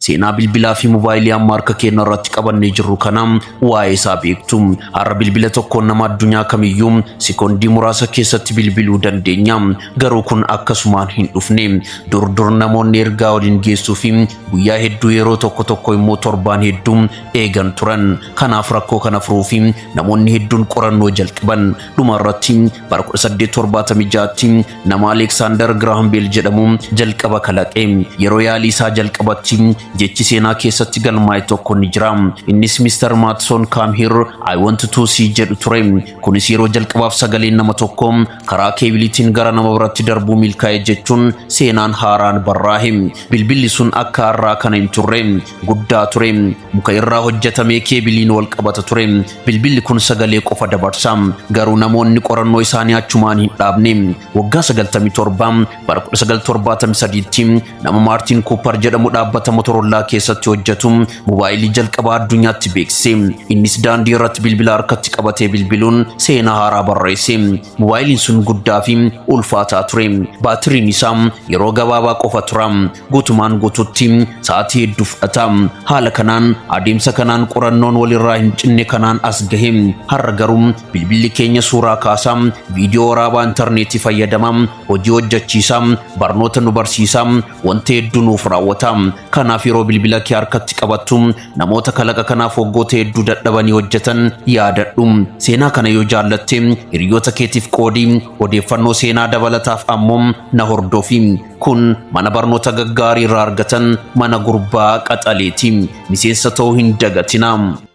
Seenaa bilbilaa fi mobaayilii amma harka keenya irratti qabannee jirru kana waa'ee isaa beektu. Har'a bilbila tokkoon nama addunyaa kamiyyuu sekoondii muraasa keessatti bilbiluu dandeenya. Garuu kun akkasumaan hin dhufne. Dur dur namoonni ergaa waliin geessuu fi guyyaa hedduu, yeroo tokko tokko immoo torbaan hedduu eegan turan. Kanaaf rakkoo kana furuu fi namoonni hedduun qorannoo jalqaban. Dhuma irratti bara 1876tti nama Aleksaandar Giraaham Beel jedhamu jalqaba kalaqe. Yeroo yaalii isaa jalqabatti jechi seenaa keessatti galmaa'e tokko ni jira. Innis "Mr. Maatson, come here, I want to see" jedhu ture. Kunis yeroo jalqabaaf sagaleen nama tokko karaa keebiliitiin gara nama biratti darbuu milkaa'e jechuun seenaan haaraan barraa'e. Bilbilli sun akka har'aa kana hin turre, guddaa ture. Muka irraa hojjetamee keebiliin wal qabata ture. Bilbilli kun sagalee qofa dabarsa. Garuu namoonni qorannoo isaanii achumaan hin dhaabne. Waggaa 97, bara 1973tti, nama Maartiin Kuupar jedhamu dhaabbata Motorollaa keessatti hojjetu mobaayilii jalqabaa addunyaatti beeksise. Innis daandii irratti bilbila harkatti qabatee bilbiluun seenaa haaraa barreesse. Mobaayiliin sun guddaa fi ulfaataa ture. Baatiriin isaa yeroo gabaabaa qofa tura. Guutumaan guututti sa'aatii hedduu fudhata. Haala kanaan, adeemsa kanaan, qorannoon walirraa hin cinne kanaan as gahe. Har'a garuu bilbilli keenya suuraa kaasaa, viidiyoo waraabaa, intarneetii fayyadama, hojii hojjechiisaa, barnoota nu barsiisaa, wanta hedduu nuuf raawwata. Kanaaf yeroo bilbila kee harkatti qabattu namoota kalaqa kanaaf waggoota hedduu dadhabanii hojjetan yaadadhu. Seenaa kana yoo jaallatte hiriyoota keetiif qoodii, odeeffannoo seenaa dabalataaf ammoo na hordofi. Kun mana barnoota gaggaarii irraa argatan, mana gurbaa qaxaleeti. Miseensa ta'uu hin dagatinaa.